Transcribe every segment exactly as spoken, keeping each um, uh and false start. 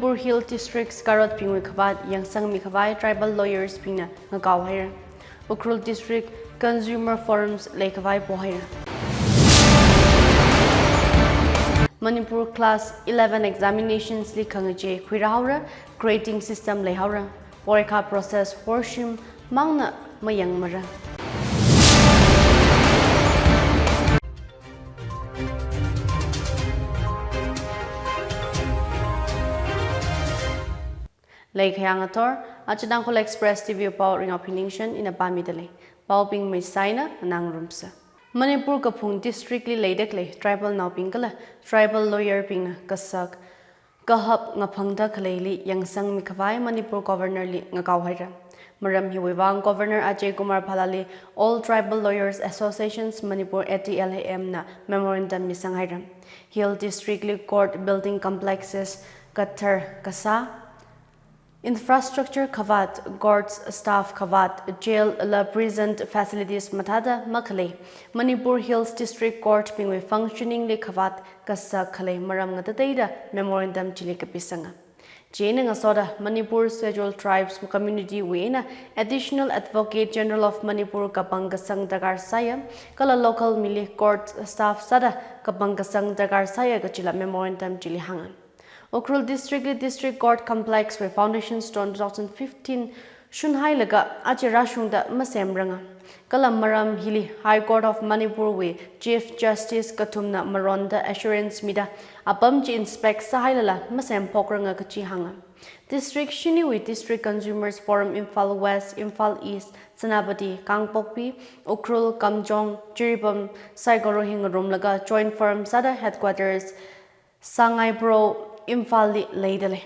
Manipur Hill Districts garotbingwui khavāt yangsangmi khavai tribal lawyers bingna ngakao haira. Ukhrul District Consumer Forums leikhavai pohaira. Manipur Class eleven examinations li khangachei khuirāhaora, grading system leihaora. Porikha process horshim mangna mayangmara. Leikhayang athor, aja Tangkhul Express T V pao Ringaophi Ningshen ina pāmidalei. Paobing maisaina nganāngarumsa. Manipur kaphung district li leidakhalei tribal naobing kala tribal lawyer bingna kasak kahap ngaphangda khaleili yangsangmi khavai Manipur Governor li ngakao haira. Maram hiwui vang Governor Ajay Kumar Bhalla li All Tribal Lawyers Associations Manipur, A T L A M na memorandum misang haira. Hill District li court building complexes kathar kasā, infrastructure khavāt, court staff khavāt, jail la prison facilities mathāda makhalei Manipur Hills District Court bingwui functioning li khavāt kasak khalei maram ngatateida memorandum chili kapisanga. Chieina ngasoda Manipur Scheduled Tribes community wui eina Additional Advocate General of Manipur kapangkasang darkar sāya, kala local mili court staff sāda kapangkasang darkar sāya kachila memorandum chili hānga. Ukhrul District li District Court Complex wui foundation stone two thousand fifteen shunhailaga aja rāshungda masemranga. Kala maram hili High Court of Manipur wui Chief Justice kathumna maronda assurance mida apam chi inspect sāhailala masemphokrang kachi hānga. District shiniwui District Consumers Forum Imphal West, Imphal East, Senapati, Kangpokpi, Ukhrul, Kamjong, Jiribam saikora hi ngarumlaga joint forum sāda headquarters Sangaibro, Imphal li leidalei.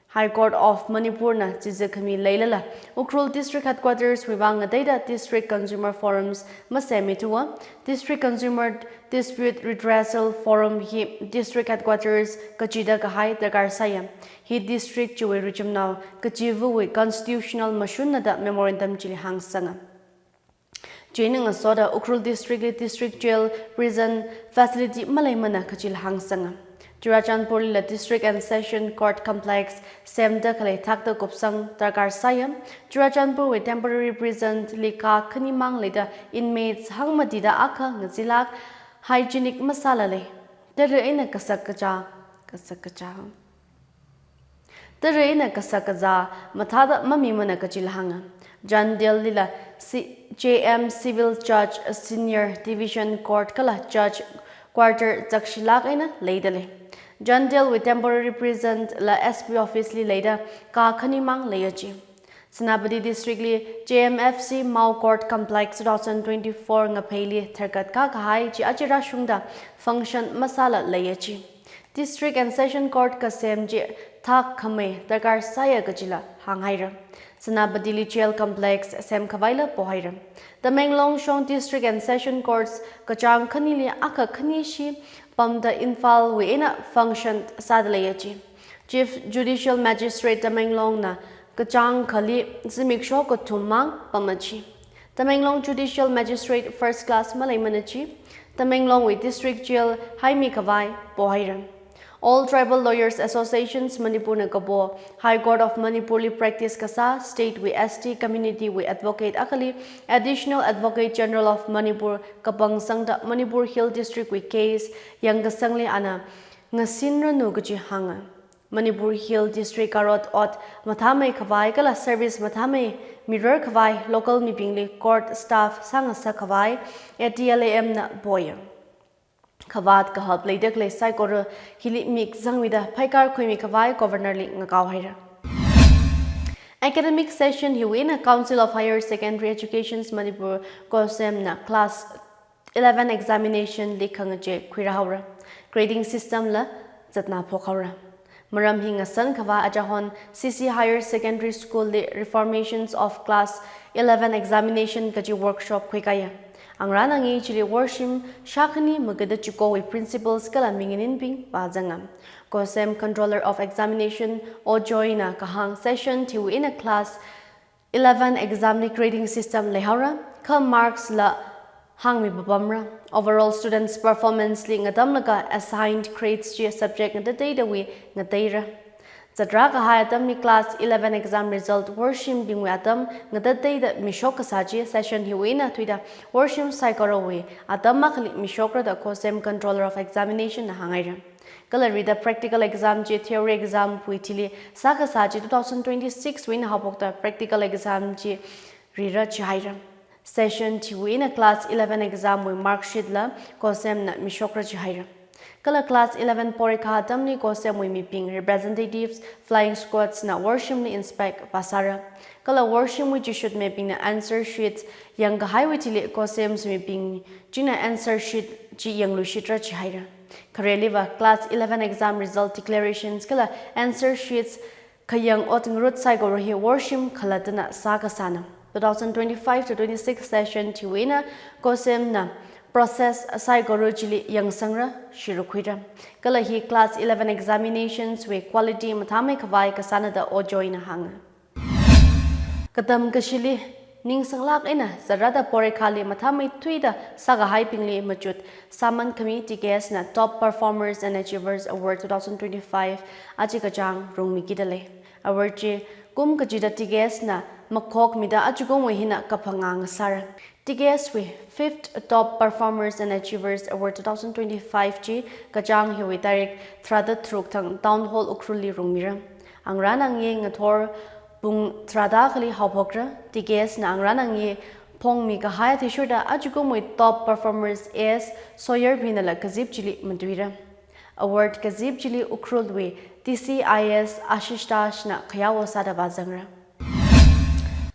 High Court of Manipur na chiza khami leilala Ukhrul District Headquarters wui vang ngateida District Consumer Forums masemmi thuwa, District Consumer Dispute Redressal Forum hi District Headquarters kachida kahai darkar sāya. Hi district chiwui richumnao kachiva̱wui constitutional mashunnada memorandum chili hāngsanga. Chieina ngasoda Ukhrul District li District Jail, Prison Facility maleimana kachila hāngsanga. Churachandpur lila District and Session Court Complex semda khalei thakta kupsang darkar sāya. Churachandpur wui Temporary Prison li kā khani mang leida inmates hangmatida akha ngazilak, hygienic masālalei. Tara eina kasak kazā, kasak kazā. Tara eina kasak kazā mathāda mamimana kachila hānga. Chandel lila C-, J M Civil Judge Senior Division Court kala Judge Quarter zakshilak eina leidalei. Chandel wui Temporary Prison la S P Office li leida kā khani mang leiya chi. Senapati District li J M F C Mao Court Complex two thousand twenty-four ngapheili tharkat kā kahai chi aja rāshungda function masāla leiya chi. District and Session Court kasem chi thak khamei darkar sāya kachila hānghaira. Senapatili Jail Complex semkhavaila pohaira. Tamenglong shong District and Session Courts kachāng khanili akha khanishi pamda Imphal wui eina function sāda leiya chi. Chief Judicial Magistrate Tamenglong na kachāng khali zimiksho kathum mang pama chi. Tamenglong Judicial Magistrate first class maleimana chi. Tamenglong wui District Jail haimi khavai pohaira. All Tribal Lawyers Associations Manipur na kapo High Court of Manipur li practice kasā state wui S T community wui advocate akhali Additional Advocate General of Manipur kapangsangda Manipur Hill District wui case yangkasangli ana ngasinranu kachi hānga. Manipur Hill District garot ot mathāmei khavai kala service mathāmei mirar khavai local mibingli court staff sāngasak khavai A T L A M na poya. Khavāt kahap leida khalei saikora hili mik zangmida phaikar khuimi khavai Governor li ngakao haira. Academic session hiwui eina Council of Higher Secondary Educations Manipur, COHSEM na class eleven examination li khangachei khuirāhaora. Grading system la zatna phokhaora. Maram hi ngasan khavā ajahon C C Higher Secondary School li reformations of class eleven examination kachi workshop khuikaya. Angrān angei chili worshim shākhani magada chiko wui principals kala minganinbing pāzanga. COHSEM Controller of Examination Ojoy na kahāng session hiwui eina class eleven exam li grading system leihaora, kha marks la hāngmi papamra. Overall students performance li ngatamlaga assigned grades chi subject ngatateidawui ngateira. Zatrā kahai atamli class eleven exam result worshim bingwui atam ngatateida mishok kasā chi session hiwui eina thuida worshim saikorawui atam akhali mishokra da COHSEM Controller of Examination na hānghaira. Kala rida practical exam chi theory exam wui thili sākasā chi two thousand twenty-six wui eina haophokta practical exam chi rira chihaira. Session chiwui eina class eleven exam wui mark sheet la COHSEM na mishokra chihaira. Kala class eleven porikha atamli COHSEM wui mibing, representatives, flying squads na worshimli inspect vāsāra. Kala worshimwui chishutmibingna answer sheets yangkahaiwui thili COHSEM wui mibing china answer sheet chi yangluishitra chihaira. Khareliva class eleven exam result declarations kala answer sheets khayang ot ngarut saikora hi worshim khalattana sākasāna. Two thousand twenty-five to twenty-six session chiwui eina COHSEM na process saikora chili yangsangra, shirakhuira. Kala hi class eleven examinations wui quality mathāmeikhavai kasāna da Ojoy na hānga. Katam kashili ningsanglāk eina zatrāda porikhali mathāmeithuida sākahaibingli machut sāman khami TKS na Top Performers and Achievers Award two thousand twenty-five achi kachāng rungmikida lei. Award chi kum kachida TKS na makhokmida achukumwui hina kaphangā ngasāra. TKS wui fifth Top Performers and Achievers Award two thousand twenty-five chi kachāng hiwui tarik tharāda tharuk thang Town Hall Ukhrulli rungmira. Angrān angye ngathor pung tharāda akhali haophokra. TKS na angrān angye phongmi kahai athishurda achukumwui top performers A S Soyar bingna la kazip chili matuira. Award kazip chili Ukhrulwui TC IAS Ashish Dash na khayao sāda vāzangra.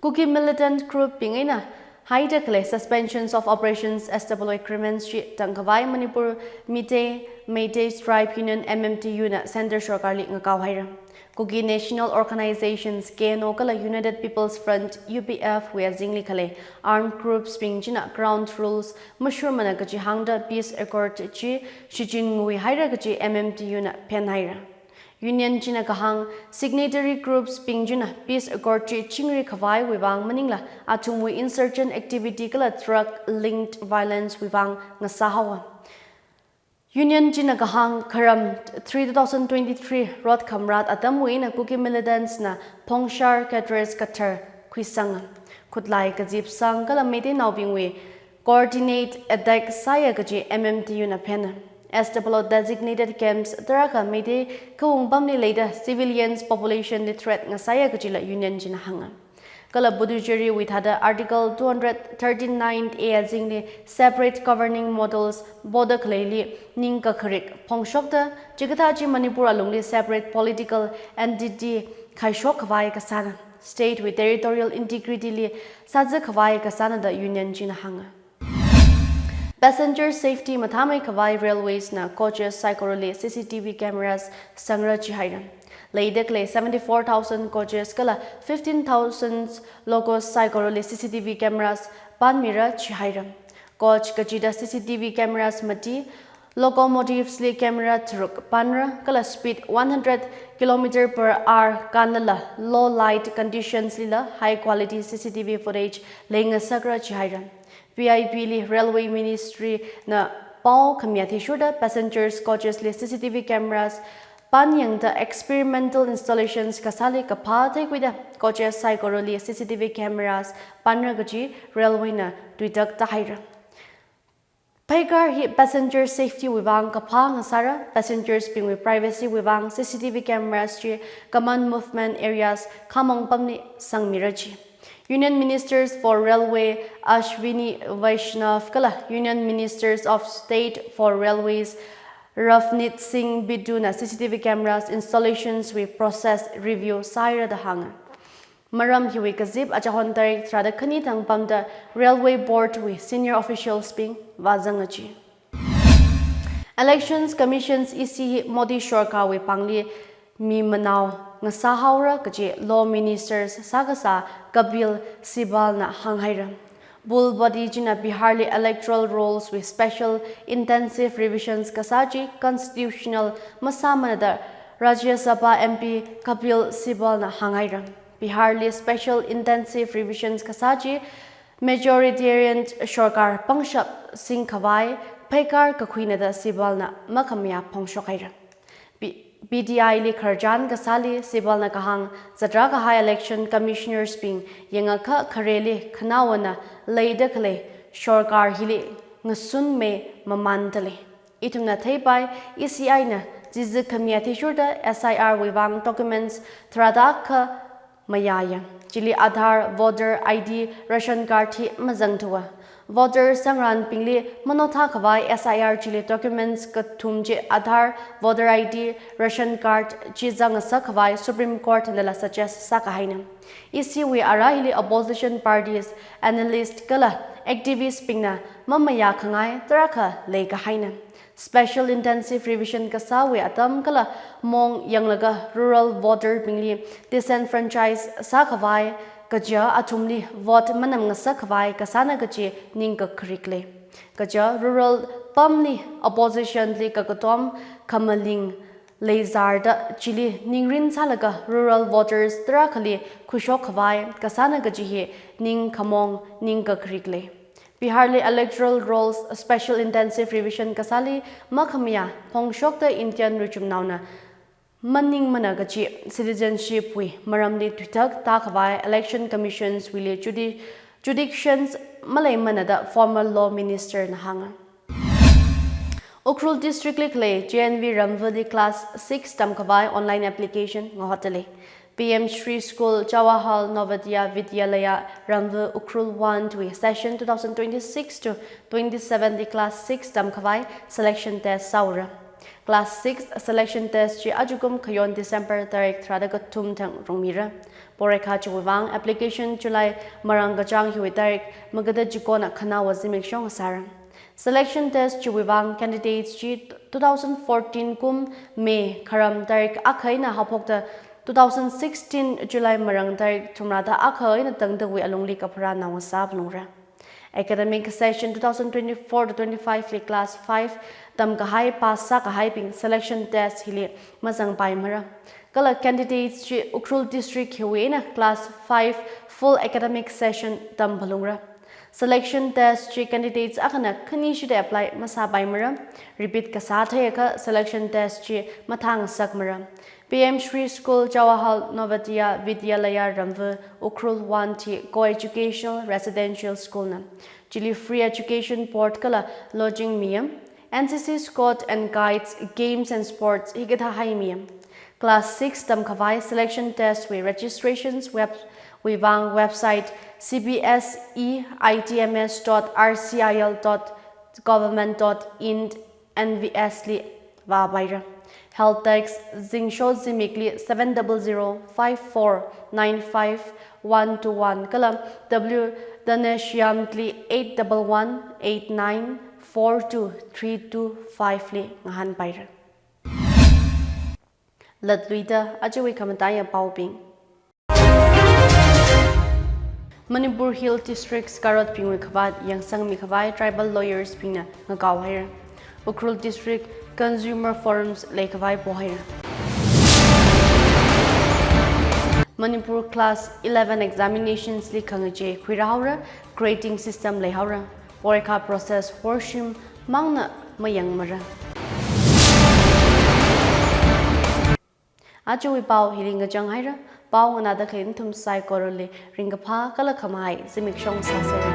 Kuki militant group bing eina haida khalei Suspensions of Operations, SoO agreements chi tangkhavai Manipur Meitei, Meitei Tribe Union, MMTU na Centre Sorkarli ngakaohaira. Kuki National Organizations, KNO kala United People's Front, UPF wui azingli khalei armed groups bing china ground rules mashurmana kaji hāngda peace accord chi shichin nguihaira kaji MMTU na phenhaira. Union china kahāng, signatory groups bing china peace accord chi chingri khavaiwui vang maningla athumwui insurgent activity kala drug linked violence wui vang ngasāhaowa. Union china kahāng, kharam three two thousand twenty-three rot khamrat atamwui eina Kuki militants na Phongshar cadres kathar khuisanga. Khutlai kazipsang kala Meiteinaobingwui coordinate attack sāya kaji MMTU na phena. SoO designated camps tarākha Meitei khaung pamli leida civilians population li threat ngasāya kajila Union china hānga. Kala Puducherry wui thāda Article two hundred thirty-nine A azingli separate governing models poda khaleili ningkakharik phongshokta, chikathā chi Manipur alungli separate political entity khaishok khavai kasāna, state wui territorial integrity li sāza khavai kasāna da Union china hānga. Passenger safety mathāmeikhavai railways na coaches saikorali CCTV cameras sangra chihaira. Leida khalei seventy-four thousand coaches kala fifteen thousand locos saikorali CCTV cameras panmira chihaira. Coach kachida CCTV cameras mati, locomotives li camera tharuk panra, kala speed one hundred kilometer per hour kānlala low light conditions lila high quality CCTV footage leingasakra chihaira. VIP li Railway Ministry na pao khami athishurda passengers coaches li CCTV cameras panyangda experimental installations kasāli kaphā theikhuida coaches saikorali CCTV cameras panra kaji railway na tuitakta haira. Pheikar hi passenger safety wui vang kaphā ngasāra, passengers bingwui privacy wui vang CCTV cameras chi common movement areas khamong pamli sangmira chi. Union Ministers for Railway Ashwini Vaishnaw kala Union Ministers of State for Railways Ravneet Singh Bidu na CCTV cameras installations wui process review sāhaira da hānga. Maram hiwui kazip achahon tarik tharāda khani thang pamda Railway Board wui senior officials bing vāzanga chi. Elections Commissions EC hi Modi Sorkar wui pāngli mimanao ngasāhaora kaji Law Ministers sākasā Kapil Sibal na hānghaira. Poll body china Bihar li electoral rolls wui special intensive revisions kasā chi constitutional masāmana da Rajya Sabha MP Kapil Sibal na hānghaira. Bihar li special intensive revisions kasā chi majoritarian sorkar pangshap singkhavai pheikar kakhuina da Sibal na makhamayā phongshokhaira. Bi- P T I li khararchan kasāli Sibal na kahāng, zatra kahai election commissioners bing yangakha khareli khanaowana leida khalei sorkar hili ngasunmei mamandalei. Ithumna theipai, E C I na chizi khami athishurda S I R wui vang documents tharāda akha mayāya. Chili Aadhaar, voter I D, ration card hi mazangthuwa. Voter sangranbingli manothā khavai S I R chili documents kathum chi Aadhaar, voter I D, ration card chi zangngasak khavai Supreme Court nala suggest sākahaina. E C wui ara hili opposition parties, analyst kala activist bingna mamayā khangai tarākha leikahaina. Special Intensive Revision kasāwui atam kala mong yanglaga rural voter bingli disenfranchise sākhavai, kaja athumli vote manamngasak khavai kasāna kaji ningkakharik lei. Kaja rural pamli opposition li kakatom khamaling leizarda chili ningrin sālaga rural voters tarākhali khuishok khavai kasāna kaji hi ningkhamong ningkakharik lei. Bihar li electoral rolls Special Intensive Revision kasāli makhamayā phongshokta Indian richumnaona maningmana kaji citizenship wui maramli thuitak tākhavai Election Commissions wuili judi-, jurisdictions maleimana da former law minister na hānga. Ukhrul district li khalei J N V Ramvali class six tamkhavai online application ngahotdalei. P M Shri School Jawahar Navodaya Vidyalaya Ramva Ukhrul one wui session two thousand twenty-six to twenty-seven li class six tamkhavai selection test sāura. Class six selection test chi ajakum khayon December tarik tharāda kathum thang rungmira. Poreikha chiwui vang application July marāng kachāng hiwui tarik magada chikona khanaowa zimiksho ngasāra. Selection test chiwui vang candidates chi two thousand fourteen kum May kharam tarik akha eina haophokta two thousand sixteen July marāng tarik thumrāda akha eina tangdawui alungli kapharā naongasā phalungra. Academic session two thousand twenty-four to twenty-five li class five tamkahai pass sākahaibing selection test hili mazangpaimara. Kala candidates chi Ukhrul district hiwui eina class five full academic session tam phalungra. Selection test chi candidates akhana khanishida apply masāpaimara. Repeat kasā theiakha selection test chi mathāngasakmara. P M Shri School Jawahar Navodaya Vidyalaya Ramva Ukhrul one chi co-educational residential school na. Chili free education board kala lodging miya. N C C scout and guides, games and sports hikathā hai miya. Class six tamkhavai selection test wui registrations web wui vang website C B S E I T M S dot R C I L dot government dot in N V S li vāpaira. Help desk zingsho zimikli seven double zero five four nine five one two one kala W Dhanashyam li eight double one eight nine four two three two five li ngahānpaira. Latluida ajawui khamataiya paobing. Manipur Hill Districts karotbingwui khavāt yangsangmi khavai tribal lawyers bingna ngakao haira. Ukhrul District Consumer Forums leikhavai pohaira. Manipur Class eleven examinations li khangachei khuirāhaora, grading system leihaora. Poreikha process horshim mangna mayangmara. Ajawui pao hili ngachang haira, pao nganāda khalei nathum saikorali ringkaphā kala khamahai zimiksho sāsera.